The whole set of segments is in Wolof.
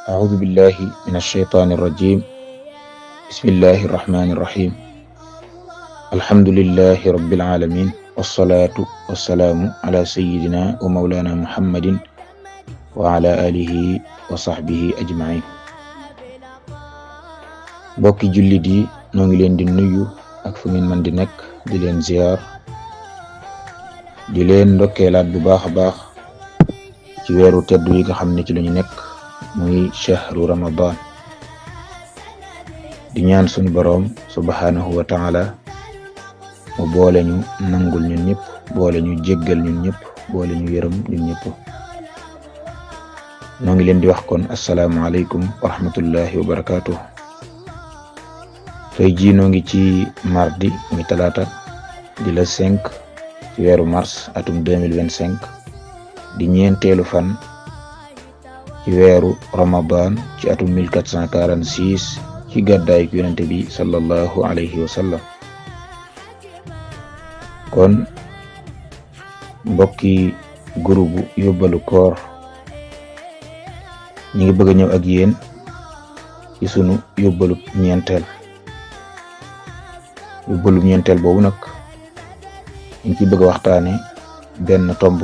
أعوذ بالله من الشيطان الرجيم. بسم الله الرحمن الرحيم. الحمد لله رب العالمين، والصلاة والسلام على سيدنا ومولانا محمد وعلى آله وصحبه أجمعين. mbokki jullit yi noo ngi leen di nuyu ak fu ngeen man di nekk, di leen ziyaar, di leen ndokkeelaat bu baax a baax ci weeru tedd wi nga xam ne ci lañu nekk muy shahru ramadan. di ñaan suñu boroom subhanahu wa taala mu boole ñu nangul ñun ñëpp, boole ñu jéggal ñun ñëpp, boole ñu yërëm ñun ñëpp. noo ngi leen di wax kon assalaamu aleykum wa rahmatullahi wa barakatuh. tey jii noo ngi ci mardi muy talaata di la 5 ci weeru mars atum 2025 di ñeenteelu fan ci weeru ramadan ci atum 1446 ci gàddaay yonente bi sallallahu alayhi wa sallam. kon mbokki groupe yóbbalu koor ñi ngi bëgg a ñëw ak yéen ci sunu yóbbalu ñeenteel boobu nag ñu ci bëgg a waxtaane benn tomb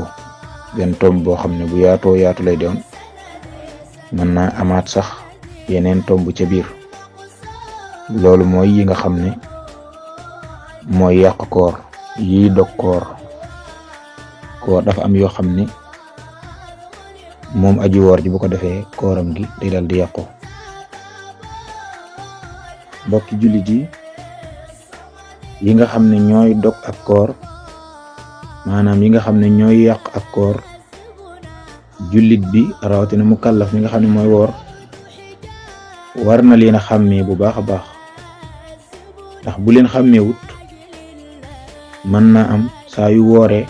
boo xam ne bu yaatoo yaatu lay doon, mën naa amaat sax yeneen tomb ca biir. loolu mooy yi nga xam ne mooy yàq koor, yi dog koor dafa am yoo xam ne moom aji woor ji bu ko defee kooram gi day dal di yàqu. mbokki jullit yi nga xam ne ñooy dog ak koor, maanaam yi nga xam ne ñooy yàq ak koor, jullit bi rawatina mu kàllaf mi nga xam ne mooy woor war na leen a xàmmee bu baax a baax, ndax bu leen xàmmeewut mën naa am saa yu wooree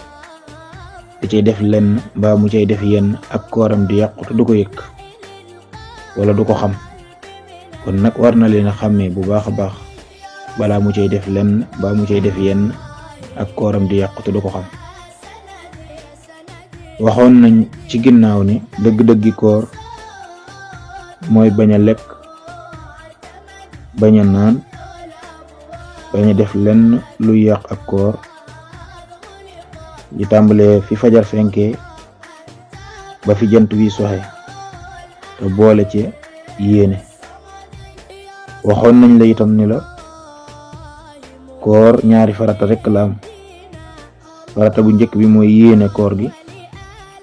da cay def lenn mbaa mu cay def yenn ak kooram di yàqu te du ko yëg wala du ko xam. kon nag war na leen a xàmmee bu baax a baax balaa mu cay def lenn mbaa mu cay def yenn ak kooram di yàqu te du ko xam. waxoon nañ ci ginnaaw ne dëgg-dëggi koor mooy bañ a lekk, bañ a naan, bañ a def lenn luy yàq ak koor, di tàmbalee fi fajar fenkee ba fi jant wi soxe, te boole ci yéene. waxoon nañ la itam ni la koor ñaari farata rekk la am. farata bu njëkk bi mooy yéene koor gi,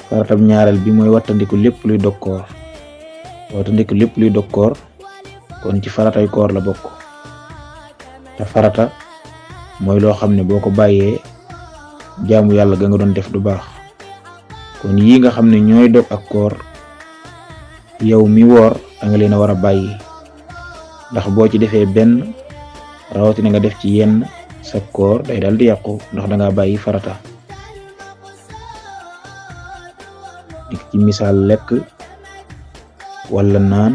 farata bu ñaareel bi mooy wattandiku lépp luy dog koor. wattandiku lépp luy dog koor kon ci faratay koor la bokk, te farata mooy loo xam ne boo ko bàyyee jaamu yàlla ga nga doon def du baax. kon yi nga xam ne ñooy dog ak koor yow mi woor da nga leen a war a bàyyi, ndax boo ci defee benn rawatina nga def ci yenn sa koor day dal di yàqu, ndax da nga bàyyi farata. ci misaal lekk wala naan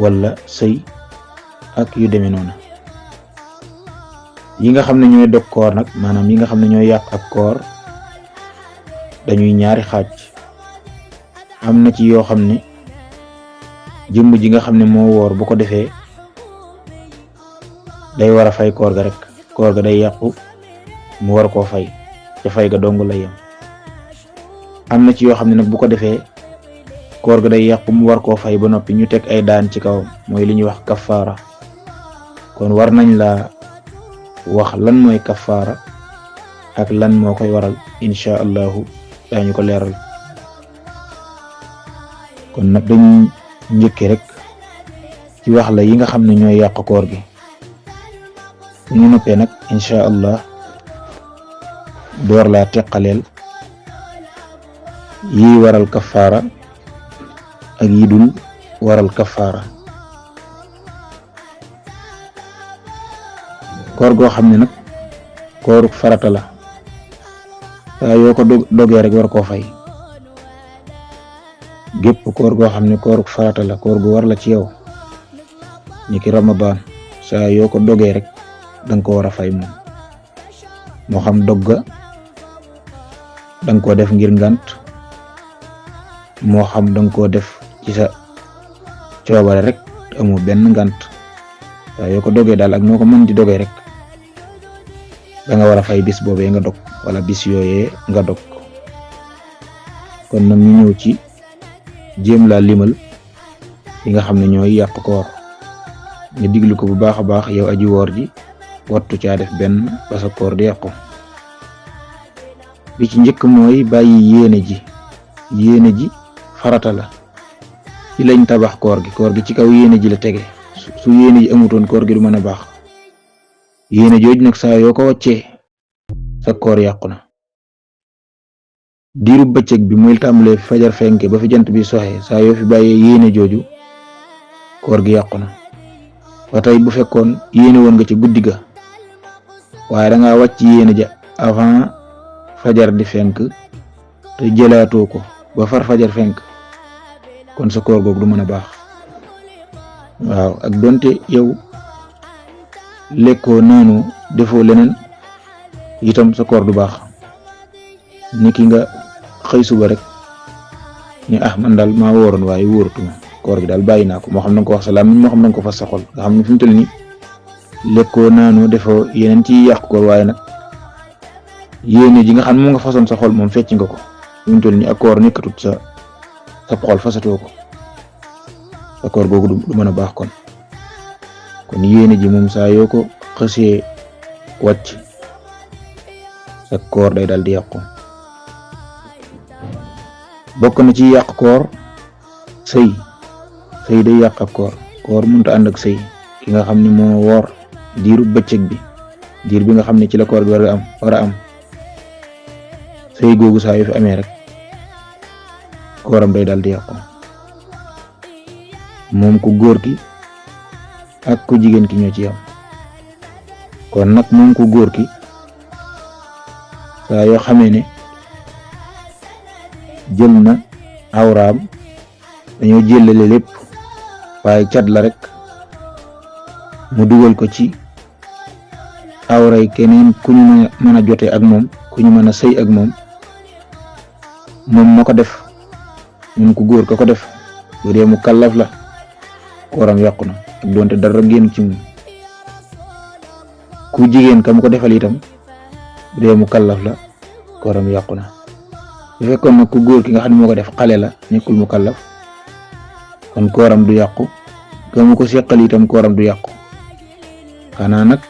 wala sëy ak yu demee noonu. yi nga xam ne ñooy dog koor nag, maanaam yi nga xam ne ñooy yàq ak koor dañuy ñaari xaaj. am na ci yoo xam ne jëmm ji nga xam ne moo woor bu ko defee day war a fay koor ga rek, koor ga day yàqu mu war koo fay, ca fay ga dong lay yem. am na ci yoo xam ne nag bu ko defee koor ga day yàqu mu war koo fay ba noppi ñu teg ay daan ci kawam, mooy li ñuy wax kafaara. kon war nañ la wax lan mooy kafaara ak lan moo koy waral, insha allahu daañu ko leeral. kon nag dañuy njëkke rek ci wax la yi nga xam ne ñooy yàq koor gi. ñu noppee nag insha allah door laa teqaleel yi waral kafaara ak yi dul waral kafaara. koor goo xam ne nag kooruk farata la, saa yoo ko dogee rek war koo fay. gépp koor goo xam ne kooruk farata la, koor gu war la ci yow ni ki ramadan, saa yoo ko dogee rek danga ko war a fay moom. moo xam dogga danga ko def ngir ngant, moo xam danga koo def ci sa coobare rek amoo benn ngant saa yoo ko dogee daal ak noo ko mën di dogee rek da nga war a fay bis boobee nga dog wala bis yooyee nga dog. kon nag ñu ñëw ci jéem laa limal yi nga xam ne ñooy yàq koor nga diglu ko bu baax a baax yow aji woor ji wattu caa def benn ba sa koor di yàqu. bi ci njëkk mooy bàyyi yéene ji farata la ci lañ tabax koor gi ci kaw yéene ji la tege su yéene ji amutoon koor gi du mën a baax. yéene jooju nag saa yoo ko wàccee sa koor yàqu na. diiru bëccëg bi muy tàmbalee fi fajar fenke ba fi jant bi soxee saa yoo fi bàyyee yéene jooju koor gi yàqu na. ba tey bu fekkoon yéene woon nga ci guddi ga waaye dangaa wàcc yéene ja avant fajar di fenk te jëlaatoo ko ba far fajar fenk kon sa koor googu du mën a baax. waaw ak donte yow lekkoo naanu defoo leneen itam sa koor du baax. ni ki nga xëy suba rek ni man daal maa wóoroon waaye wóoratuma koor gi daal bàyyi naa ko moo xam na nga ko wax sa làmmiñ moo xam na nga ko fas sa xol nga xam ne fi mu toll nii lekkoo naanu defoo yeneen ci yàq koor waaye nag yéene ji nga xam ne mu nga fasoon sa xol moom fecc nga ko fi mu toll nii ak koor nekkatut sa xol fasatoo ko sa koor googu du mën a baax kon yéene ji moom saa yoo ko xësee wàcc sa koor day daal di yàqu. bokk na ci yàq koor sëy day yàq ak koor mënta ànd ak sëy ki nga xam ne moo woor diiru bëccëg bi diir bi nga xam ne ci la koor gi war a am sëy googu saa yu fi amee rek kooram day daal di yàqu moom ku góor ki ak ku jigéen ki ñoo ci yam. kon nag moom ku góor ki saa yoo xamee ne jël na awraam dañoo jëlale lépp waaye cat la rek mu dugal ko ci awray keneen ku ñu mën a jotee ak moom ku ñu mën a sëy ak moom ma ko def moom ku góor ka ko def bu dee mu kallaf la kooram yàqu na ak doonte dara génn ci moom. ku jigéen ka mu ko defal itam bu dee mu kallaf la kooram yàqu na. bu fekkoon nag ku góor ki nga xam ne moo ko def xale la nekkul mu kallaf kon kooram du yàqu ka mu ko seqal itam kooram du yàqu xanaa nag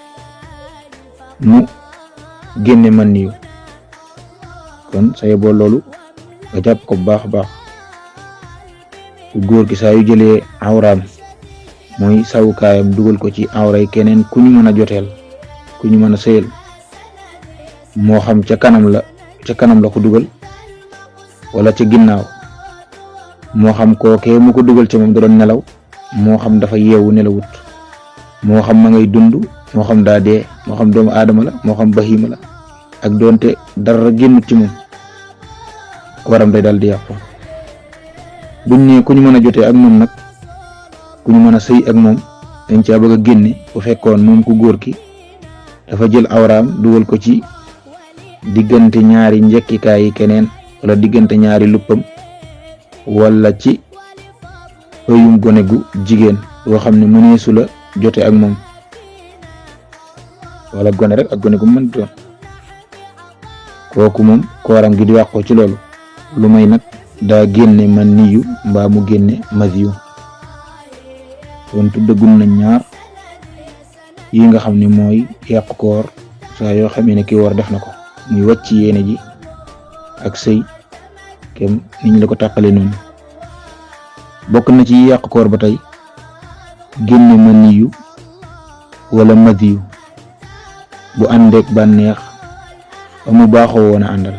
mu génne man niyu kon sa yeboo loolu nga jàpp ko bu baax a baax. ku góor ki saa yu jëlee awraam mooy sawukaayam dugal ko ci awray keneen ku ñu mën a joteel ku ñu mën a sëyal moo xam ca kanam la ko dugal wala ca ginnaaw moo xam kookee mu ko dugal ca moom da doon nelaw moo xam dafa yeewu nelawut moo xam ma ngay dund moo xam daa dee moo xam doomu aadama la moo xam bahima la ak doonte dara génnut ci moom waram day daal di yàqu. buñ ne ku ñu mën a jotee ak moom nag ku ñu mën a sëy ak moom dañ caa bëgg a génne bu fekkoon moom ku góor ki dafa jël awraam dugal ko ci diggante ñaari njekkikaay yi keneen wala diggante ñaari luppam wala ci ëyum gone gu jigéen boo xam ne mëneesu la jote ak moom wala gone rek ak gone gu mën doon kooku moom kooram gi di yàqoo ci loolu lu may nag daa génne man niyu mbaa mu génne masiyu. kon tuddagul nañ ñaar yi nga xam ne mooy yàq koor saa yoo xamee ne ki woor def na ko muy wàcc yéene ji ak sëy kem niñ la ko tàqale noonu. bokk na ci yàq koor ba tey génne maniyu wala masiyu bu àndeek bànneex ba mu baaxoo woon a àndal.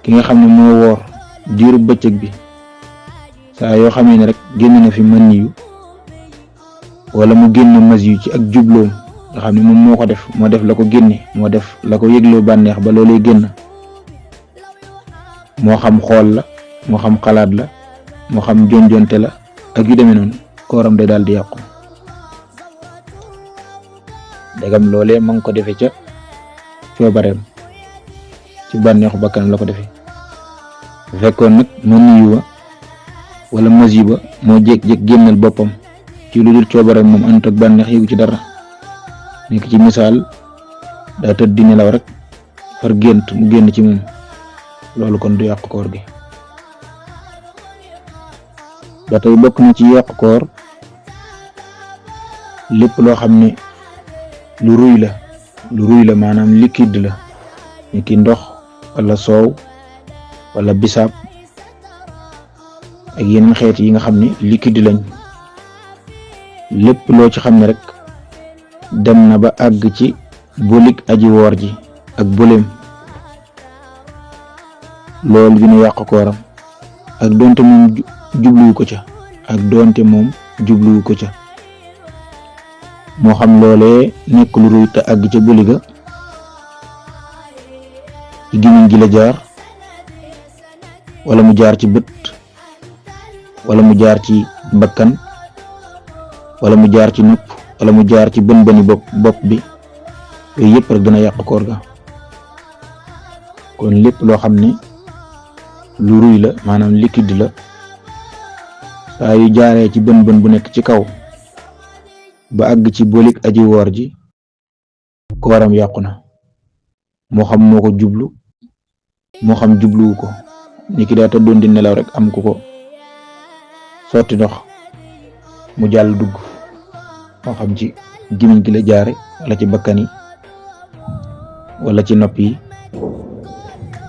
ki nga xam ne moo woor diiru bëccëg bi saa yoo xamee ne rek génn na fi maniyu wala mu génn masiyu ci ak jubloom nga xam ne moom moo def la ko génne moo def la ko yëgloo bànneex ba loolee génn moo xam xool la moo xam xalaat la moo xam jonjonte la ak yu demee noonu kooram day daal di yàqu. dagam loolee ma ngi ko defee ca coobareem ci bànneexu bakkanam la ko defee bu fekkoon nag maniyu wala masiba moo jékki-jékki génnal boppam ci lu dul coobare moom ànd ak bànneex yëgu ci dara nekk ci misaal daa tëdd di nelaw rek far gént mu génn ci moom loolu kon du yàq koor gi. ba tey bokk na ci yàq koor lépp loo xam ne lu ruy la maanaam liquide la ni ki ndox wala soow wala bisaab ak yeneen xeet yi nga xam ne liquide lañ lépp loo ci xam ne rek dem na ba àgg ci bolig aji woor ji ak boleem loolu dina yàq kooram ak doonte moom jubluwu ko ca moo xam loolee nekk lu ruy te àgg ca boliga ci gémmiñ gi la jaar wala mu jaar ci bët wala mu jaar ci bakkan wala mu jaar ci nopp wala mu jaar ci bën-bëni bopp bi yooyu yëpp rek dina yàq koor ga. kon lépp loo xam ne lu ruy la maanaam liquide la saa yu jaaree ci bën-bën bu nekk ci kaw ba àgg ci bolig aji woor ji kooram yàqu na moo xam moo ko jublu moo xam jubluwu ko ni ki daa tëddoon di nelaw rek am ku ko sotti ndox mu jàll dugg moo xam ci gémmiñ gi la jaare wala ci bakkan yi wala ci nopp yi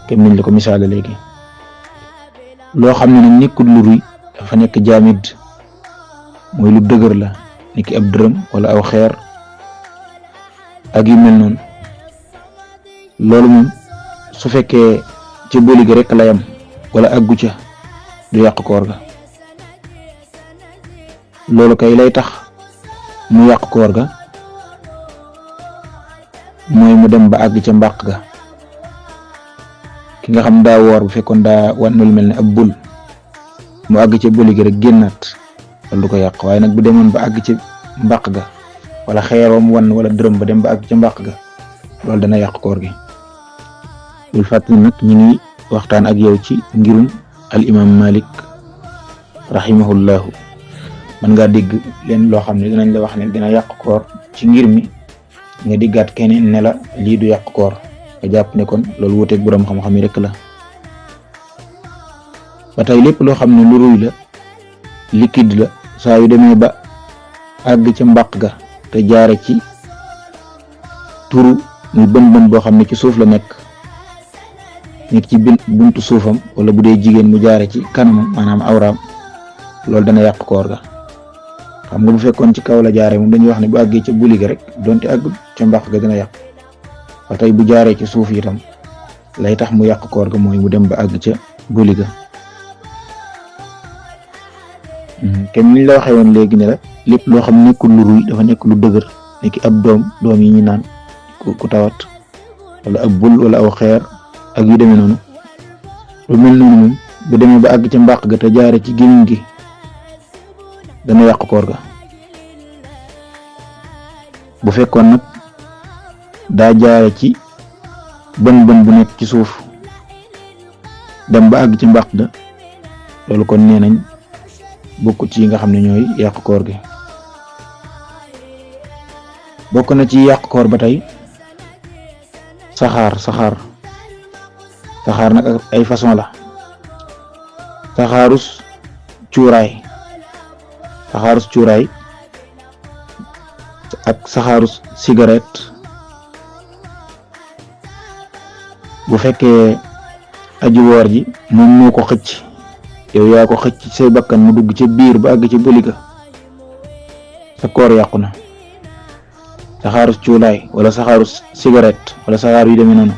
kem niñ la ko misaale léegi. loo xam ne nag nekkul lu ruy dafa nekk jaamid mooy lu dëgër la ni ki ab dërëm wala aw xeer ak yu mel noonu loolu moom su fekkee ci boli gi rek la yam wala àggu ca du yàq koor ga. loolu kay lay tax mu yàq koor ga mooy mu dem ba àgg ca mbàq ga. ki nga xam daa woor bu fekkoon daa wan lu mel ne ab bul mu àgg ca boli gi rek génnaat wala du ko yàq waaye nag bu demoon ba àgg ca mbàq ga wala xeeroom wan wala dërëm ba dem ba àgg ca mbàq ga loolu dana yàq koor gi. bul fàttali nag ñi ngi waxtaan ak yow ci ngirum al imam Malik rahimahullahu man ngaa dégg leen loo xam ne dinañ la wax ne dina yàq koor ci ngir mi nga diggaat keneen ne la lii du yàq koor nga jàpp ne kon loolu wuteeg borom xam-xam yi rek la. ba tey lépp loo xam ne lu ruy la liquide la saa yu demee ba àgg ca mbàq ga te jaare ci turu muy bën boo xam ne ci suuf la nekk ci buntu suufam wala bu dee jigéen mu jaare ci kanamam maanaam awraam loolu dana yàq koor ga. xam nga bu fekkoon ci kaw la jaare moom dañuy wax ne bu àggee ca buli ga rek donte àgg ca mbàq ga dina yàq. ba tey bu jaaree ci suuf itam lay tax mu yàq koor ga mooy mu dem ba àgg ca buli ga. kenn niñ la waxee woon léegi ne la lépp loo xam nekkul lu ruy dafa nekk lu dëgër nekki ab doom yi ñu naan ku tawat wala ab bul wala aw xeer ak yu demee noonu lu mel noonu moom bu demee ba àgg ca mbàq ga te jaare ci gémmiñ gi dana yàq koor ga. bu fekkoon nag daa jaare ci bën bu nekk ci suuf dem ba àgg ci mbàq ga loolu kon nee nañ bokk ci yi nga xam ne ñooy yàq koor gi. bokk na ci yàq koor ba tey saxaar nag ay façon la. saxaarus cuuraay ak saxaarus cigarette bu fekkee aji woor ji moom moo ko xëcc yow yaa ko xëcc say bakkan mu dugg ca biir ba àgg ci boliga sa koor yàqu na. saxaarus cuuraay wala saxaarus cigarette wala saxaar yu demee noonu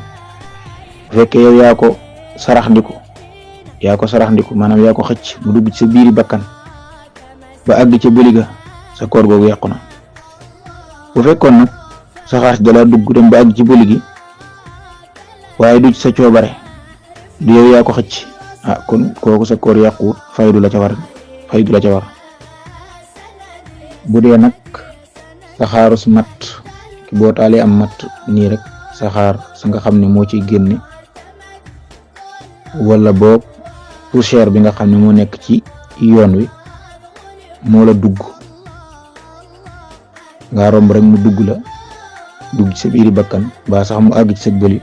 bu fekkee yow yaa ko saraxndiku maanaam yaa ko xëcc mu dugg ci sa biiri bakkan ba àgg ca boliga sa koor googu yàqu na. bu fekkoon nag saxaar si dala dugg dem ba àgg ci boli gi waaye du ci sa coobare du yow yaa ko xëcc kon kooku sa koor yàquwut faydu la ca war. bu dee nag saxaarus mat boo taalee am mat nii rek saxaar sa nga xam ne moo ciy génne wala boog poussière bi nga xam ne moo nekk ci yoon wi moo la dugg nga romb rek mu dugg la dugg ci sa biiri bakkan ba sax mu àgg ci sa bëli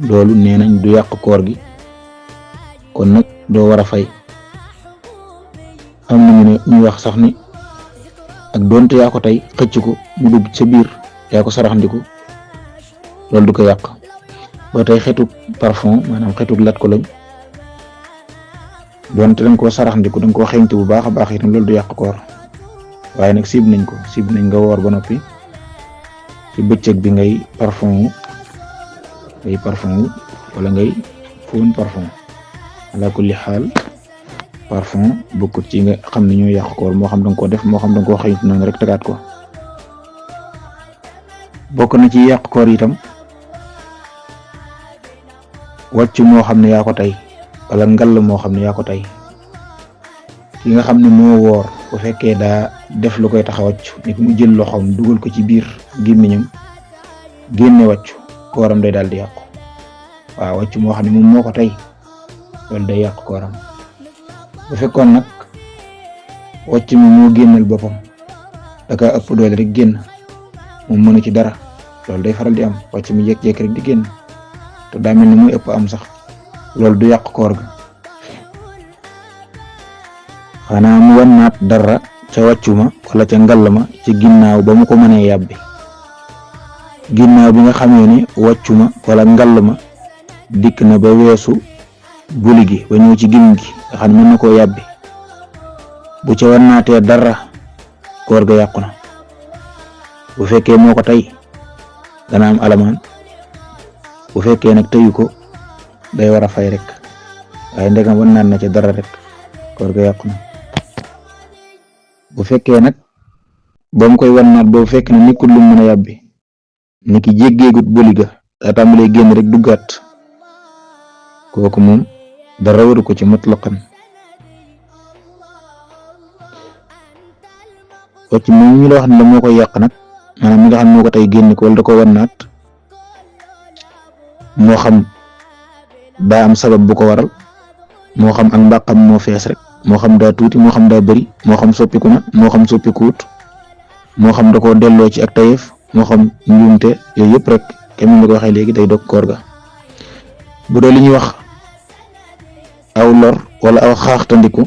loolu nee nañ du yàq koor gi kon nag doo war a fay. am nañu ne ñu wax sax ni ak doonte yaa ko tey xëcc ko mu dugg ci sa biir yaa ko saraxndiku loolu du ko yàq. ba tey xetuk parfum maanaam xetuk lat ko lañ doonte dañ koo saraxndiku dañ koo xeeñte bu baax a baax itam loolu du yàq koor waaye nag sib nañ nga woor ba noppi ci bëccëg bi ngay parfum wala ngay fóon parfum ala kulli xaal parfum bokkut ci nga xam ne ñoo yàq koor moo xam danga ko def moo xam danga koo xëyit noonu rek tegaat ko. bokk na ci yàq koor itam wàcc moo xam ne yaa ko tey wala ngall moo xam ne yaa ko tey ki nga xam ne moo woor bu fekkee daa def lu koy tax a wàcc ni mu jël loxoom dugal ko ci biir gémmiñam génne wàcc kooram day daal di yàqu. waaw wàcc moo xam ne moom moo ko tey loolu day yàq kooram. bu fekkoon nag wàcc mi moo génnal boppam da ka ëpp doole rek génn moom mënu ci dara loolu day faral di am wàcc mi jékki-jékki rek di génn te daa mel ni muy ëpp am sax loolu du yàq koor ga. xanaa mu wannaat dara ca wàccuma wala ca ngallama ci ginnaaw ba mu ko mënee yàbbi ginnaaw bi nga xamee ne wàccuma wala ngallama dikk na ba weesu buli gi ba ñëw ci gim gi nga xam ne mën na koo yàbbi bu ca wannaatee dara koor ga yàqu na. bu fekkee moo ko tey dana am alamaan bu fekkee nag teyu ko day war a fay rek waaye ndegam wannaat na ca dara rek koor ga yàqu na. bu fekkee nag ba mu koy wannaat boobu fekk na nekkul lu mën a yàbbi ni ki jéggeegut buli ga daa tàmbalee génn rek duggaat kooku moom dara waru ko ci mutlaqan. wàcc moom ñu la wax ne la moo koy yàq nag maanaam mi nga xam moo ko tey génn ko wala da ko wannaat moo xam daa am sabab bu ko waral moo xam ak mbàqam moo fees rek moo xam daa tuuti moo xam daa bëri moo xam soppiku na moo xam soppikuut moo xam da koo delloo ci ak tayeef moo xam njuumte yooyu yëpp rek kenn ni ko waxee léegi day dog koor ga. bu dee li ñuy wax aw lor wala aw xaaxtandiku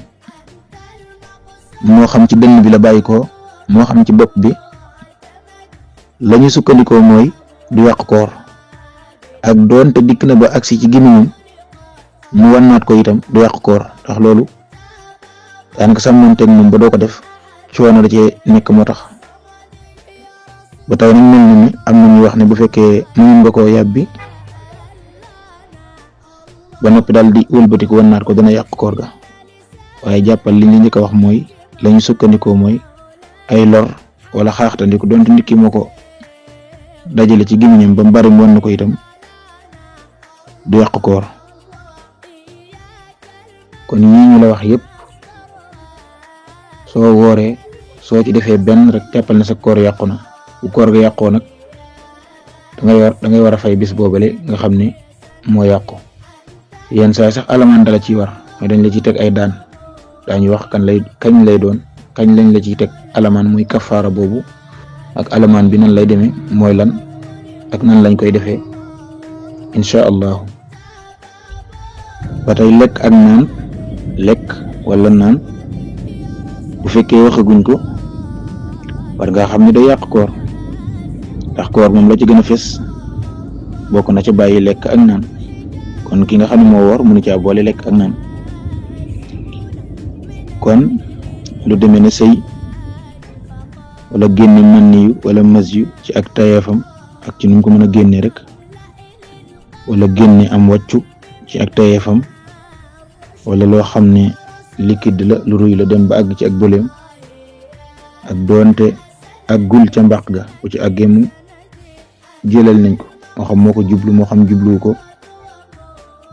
moo xam ci dënn bi la bàyyi ko moo xam ci bopp bi lañu sukkandikoo mooy du yàq koor ak doonte dikk na ba agsi ci gémmiñam mu wannaat ko itam du yàq koor ndax loolu daanaka sàmmanteeg moom ba doo ko def coono da cee nekk moo tax. ba tey nag mel na ni am na ñuy wax ne bu fekkee mënoon nga koo yàbbi ba noppi daal di wëlbatiku wannaat ko dana yàq koor ga waaye jàppal li ñu njëkk a wax mooy lañu sukkandikoo mooy ay lor wala xaaxtandiku doonte nit ki moo ko dajale ci gémmiñam ba mu bari mu wan na ko itam du yàq koor. kon yii ñu la wax yépp soo wooree soo ci defee benn rek jàppal na sa koor yàqu na. bu koor ga yàqoo nag da ngay war a fay bis boobale nga xam ne moo yàqu. yenn saa sax alamaan dala ciy war mooy dañ la ciy teg ay daan daañu wax kañ lay doon kañ lañ la ciy teg alamaan muy kafaara boobu ak alamaan bi nan lay demee mooy lan ak nan lañ koy defee incha allahu. ba tey lekk ak naan lekk wala naan bu fekkee waxaguñ ko war nga xam ne day yàq koor ndax koor moom la ci gën a fés bokk na ca bàyyi lekk ak naan kon ki nga xam ne moo woor mënu caa boole lekk ak naan. kon lu demee ne sëy wala génne manniyu wala masyu ci ak tayeefam ak ci nu ko mën a génne rek wala génne am wàccu ci ak tayeefam wala loo xam ne liquide la lu ruy la dem ba àgg ci ak bëleem ak doonte ak gul ca mbaq ga bu ci àggee mu jëlal nañ ko moo xam moo ko jublu moo xam jubluwu ko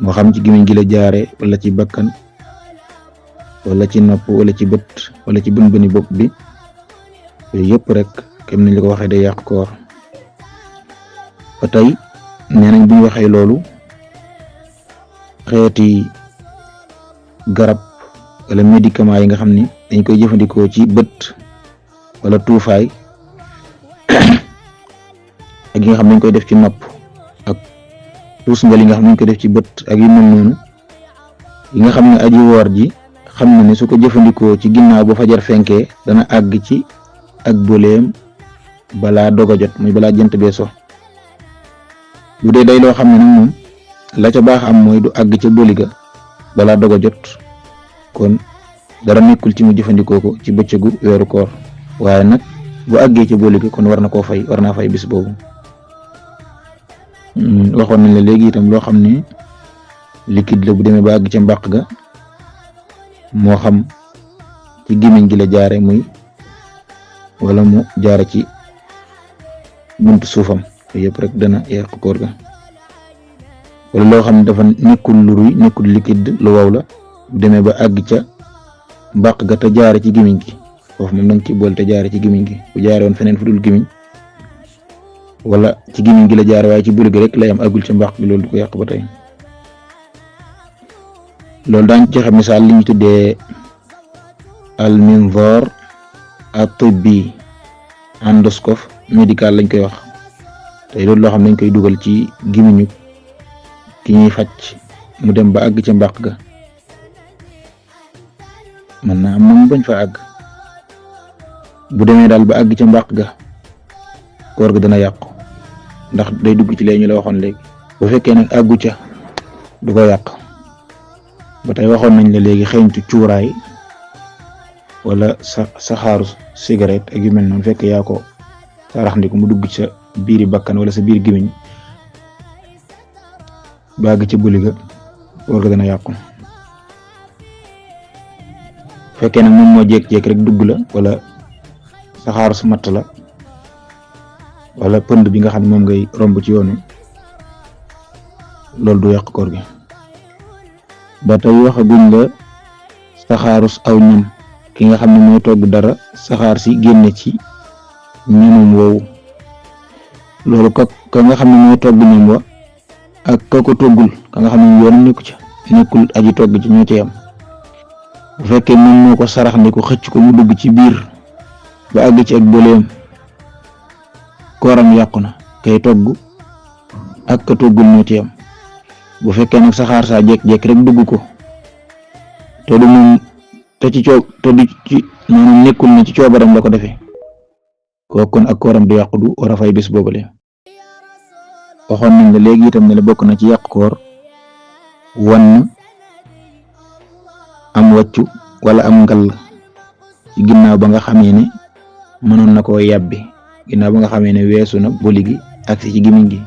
moo xam ci gémmiñ gi la jaare wala ci bakkan wala ci nopp wala ci bët wala ci bën bëni bopp bi yooyu yëpp rek kem nañ la ko waxee day yàq koor. ba tey nee nañ bu ñu waxee loolu xeeti garab wala médicament yi nga xam ni dañ koy jëfandikoo ci bët wala tuufaay ak yi nga xam ne dañ koy def ci nopp ak tuusngal yi nga xam ne dañ koy def ci bët ak yu mel noonu yi nga xam ne aji woor ji xam na ne su ko jëfandikoo ci ginnaaw ba fajar fenkee dana àgg ci ak boleem balaa dog a jot muy balaa jant bee so bu dee day loo xam ne nag moom la ca baax am mooy du àgg ca boli ga balaa dog a jot kon dara nekkul ci mu jëfandikoo ko ci bëccëgu weeru koor waaye nag bu àggee ca boli ga kon war naa fay bis boobu. waxoon nañ la léegi itam loo xam ne liquide la bu demee ba àgg ca mbàq ga moo xam ci gémmiñ gi la jaare muy wala mu jaare ci buntu suufam yëpp rek dana yàq koor ga wala loo xam ne dafa nekkul lu ruy nekkul liquide lu wow la bu demee ba àgg ca mbàq ga te jaare ci gémmiñ gi foofu moom danga ci boole te jaare ci gémmiñ gi bu jaare woon feneen fu dul gémmiñ wala ci gémmiñ gi la jaare waaye ci buli gi rek lay am àggul ca mbàq gi loolu du ko yàq ba tey loolu daañ joxe misaal li ñu tuddee al minzar at-tibbi endoscope médical lañ koy wax tey loolu loo xam ne dañ koy dugal ci gémmiñu ki ñuy faj mu dem ba àgg ca mbàq ga mën naa am moom bañ fa àgg bu demee daal ba àgg ca mbàq ga koor ga dana yàqu ndax day dugg ci lee ñu la waxoon léegi bu fekkee nag àggu ca du ko yàq ba tey waxoon nañ la léegi xeeñtu cuuraay wala saxaaru cigarette ak yu mel noonu fekk yaa ko sarax ndiku mu dugg sa biiri bakkan wala sa biir gémmiñ ba àgg ca buli ga koor ga dana yàqu fekkee nag moom moo jékki-jékki rek dugg la wala saxaaru su matt la wala pënd bi nga xam ne moom ngay romb ci yoonu loolu du yàq koor gi ba tey waxaguñ la saxaarus aw ñam ki nga xam ne mooy togg dara saxaar si génne ci ñamam woowu loolu ka nga xam ne mooy togg ñam wa ak ka ko toggul ka nga xam ne yoon nekku ca nekkul aji togg ci ñoo ci yam bu fekkee moom moo ko sarax ne ko xëcc ko mu dugg ci biir ba àgg ci ak boleem kooram yàqu na kay togg ak ka toggul ñoo ci yam bu fekkee nag saxaar saa jekk-jekk rek dugg ko te du moom te du ci maanaam nekkul na ci coobaram la ko defee kooku kon ak kooram du yàqu du war a fay bés boobale waxoon nañ la léegi itam ne la bokk na ci yàq koor wan am wàccu wala am ngal ci ginnaaw ba nga xamee ne mënoon na koo yàbbi ginnaaw ba nga xamee ne weesu na boli gi ak ci gémmiñ gi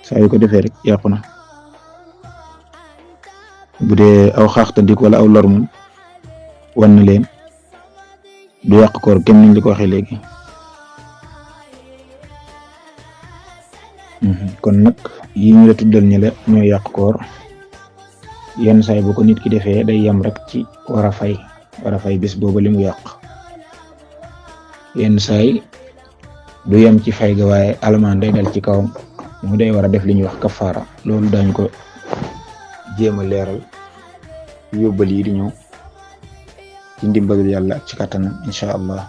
saa yu ko defee rek yàqu na bu dee aw xaaxtandik wala aw lor moom wan na leen du yàq koor kem niñ li ko waxee léegi kon nag yi ñu la tuddal ñi la ñooy yàq koor yenn saay bu ko nit ki defee day yem rek ci war a fay bés boobu li mu yàq yenn saay du yem ci fay ga waaye alamaan day dal ci kawam mu day war a def li ñuy wax kafaara loolu daañu ko jéem a leeral yóbbal yi di ñëw ci ndimbalul yàlla ak ci kàttanam incha allah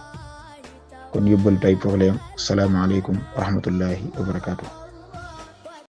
kon yóbbal tay foofu la yam asalaamaaleykum wa rahmatullahi wa barakaatu.